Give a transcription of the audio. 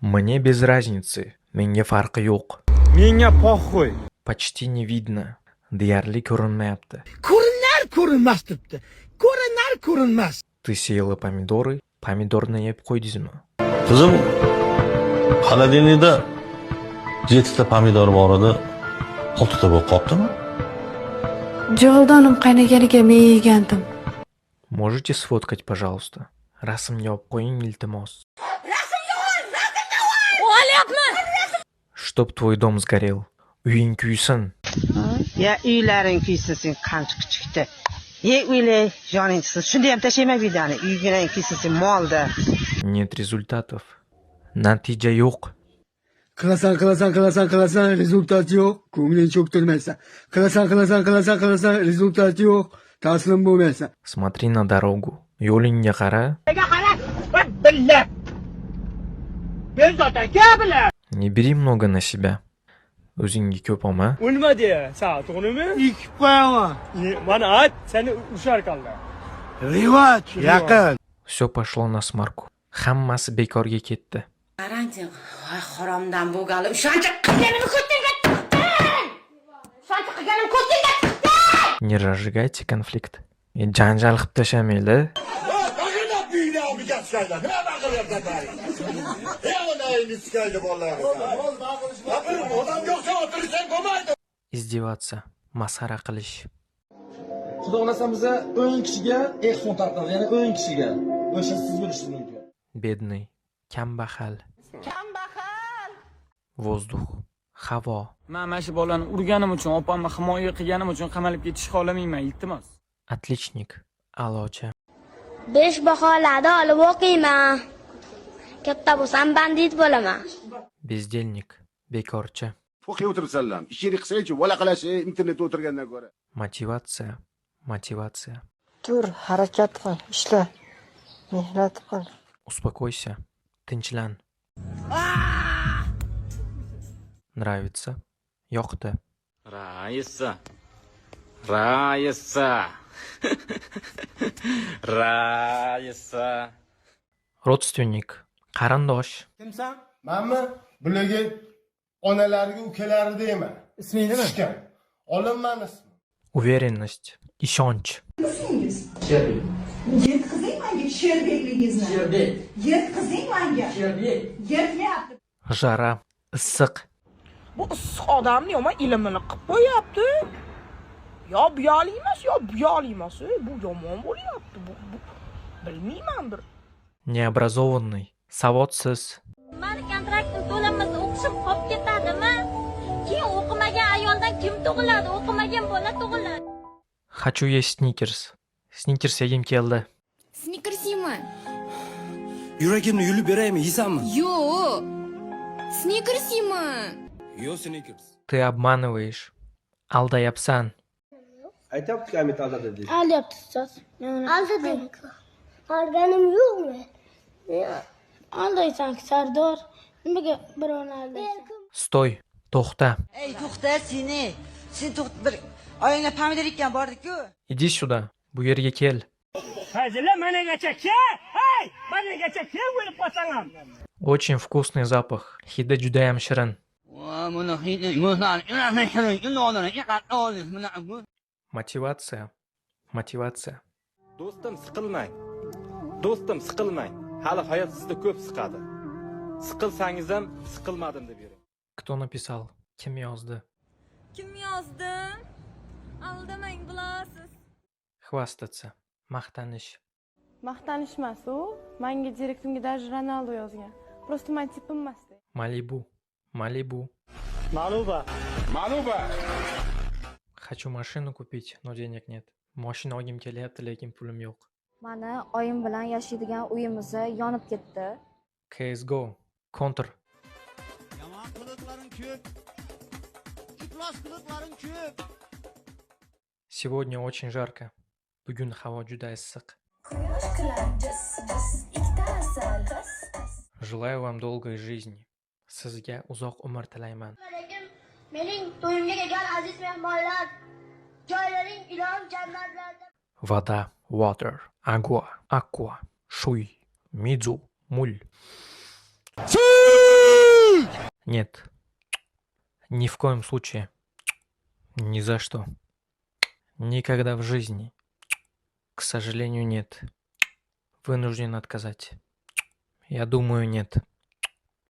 Мне без разницы. Menga farqi yo'q. Menga похуй. Почти не видно. Deyarli ko'rinmayapti. Ko'rinar ko'rinmas debdi. Ko'rinar ko'rinmas. Ты съела помидоры? Pomidorni yeb qo'ydingizmi? Qizim, холодильник da yettita pomidor bor edi, oltita bo'lib qolibdimi? Jig'ildonim qaynaganiga men yegandim. Можете сфоткать, пожалуйста? Rasmga olib qo'ying, iltimos. Olyapman. Чтоб твой дом сгорел. Uying kuysin. Ya uylaring kuysin sen, qamchi kuchukda. Ye uylay, joning chiqsin. Shunda ham tashlayman videoni. Uyginang kuysin sen, molda. Нет результатов. Natija yo'q. Qilasan, qilasan, qilasan, qilasan, результат yo'q, ko'ngling cho'ktirmaysan. Qilasan, qilasan, qilasan, qilasan, результат yo'q, taslim bo'lmaysan. Смотри на дорогу. Yo'lingga qara. Billah. Bezota aka. Не бери много на себя. O'zingga ko'p olma. U nima deya? Sa, to'g'rimi? Ekib qo'yaman. Mana ayt, seni ushar kalda. Rivoj yaqin. Все пошло насмарку. Hammasi bekorga ketdi. Qarang sen, voy haromdan bo'lgali. O'shancha qilganimni ko'tingga tiqding. O'shancha qilganim ko'tingga tiqding. Не разжигайте конфликт. Janjal qilib tashlamanglar. Baqirib uyni sikaylar. Nima baqiryapsan bari? Ey, onangni sikaydi bolalar. Bir odamga o'xshab o'tirsang bo'lmaydi. Издеваться. Masxara qilish. Xudo xohlasa, biza 10 kishiga ehson tarqatamiz, ya'ni 10 kishiga. O'sha siz bo'lishingiz mumkin. Бедный. Kambag'al. Kambag'al. Воздух. Havo. Man mana shu bolani urganim uchun, opamni himoya qilganim uchun qamalib ketishni xohlamayman, iltimos. Отличник. A'lochi. 5 baholarda olib o'qiyman. Katta bo'lsam, bandit bo'laman. Бездельник. Bekorchi. O'qiy o'tiribsanlar. Ishini qilsangchi, bola qilish internetda o'tirgandan ko'ra. Мотивация. Motivatsiya. Tur, harakat qil, ishla. Mehnat qil. Успокойся. Tinchlan. Нравится. Yoqdi. Raisa. Raisa. Raisa. Родственник. Qarindosh. Kimsan? Manmi? Bularga onalariga, ukalari deyman. Isming nima? Tushgan. Olinmani ismi. Уверенность. Ishonch. Yetkazing manga sherbekligingizni. Sherbek. Yetkazing manga. Sherbek. Yetmayapti. Жара. Issiq. Bu issiq odamni yomon ilmini qilib qo'yapti. Yo buyali emas, yo buyali emas. Bu yomon bo'lyapti. Bu bilmayman bir. Необразованный. Savodsiz. Mani kontraktim to'lanmasa, o'qishim qolib ketadimi? Keyin o'qimagan ayoldan kim tug'iladi? O'qimagan bola tug'iladi. Хочу есть Сникерс. Snickers yegim keldi. Snickers yeyman. Yuragimni yulib beraymi, yeysanmi? Yo'q. Snickers yeyman. Yo'q, Snickers. Ты обманываешь. Aldayapsan. Aytyapti-ku, Amit aldadi deb. Aldayapti, ustoz. Aldadim. Aldanim yo'qmi? Aldaysan, Sardor. Nimaga birovni aldaysan? Стой. To'xta. Ey, to'xta seni. Sen to'xta, bir oyingga pomidor ekkan bordi-ku. Иди сюда. Bu yerga kel. Fazila, managacha kel. Hey, managacha kel, o'lib qolsang ham. Очень вкусный запах. Hidi judayam shirin. Мотивация. Motivatsiya. Do'stim, siqilmang. Do'stim, siqilmang. Hali hayot sizni ko'p siqadi. Siqilsangiz ham siqilmadim deb yuring. Кто написал? Kim yozdi? Kim yozdi? Aldamang, bilasiz. Хвастаться. Maqtanish. Maqtanish emas u. Manga direktimga даже Ronaldo yozgan. Просто man tipim emasda. Малибу. Малибу. Ma'luba. Ma'luba. Хочу машину купить, но денег нет. Mashina olgim kelyapti, lekin pulim yo'q. Mani oyim bilan yashaydigan uyimiz yonib ketdi. CSGO. Counter. Yomon qiliqlaring ko'p. Iflos qiliqlaring ko'p. Сегодня очень жарко. Bugun havo juda issiq. Quyosh kular jiz jiz ikkita asal. Желаю вам долгой жизни. Sizga uzoq umr tilayman. Mening to'yimga kelgan aziz mehmonlar, joylaring ilohim jannatlarda. Вода, water, agua, aqua, shuy, mizu, mul. Нет. Ни в коем случае. Ни за что. Никогда в жизни. К сожалению, нет. Вынужден отказать. Я думаю, нет.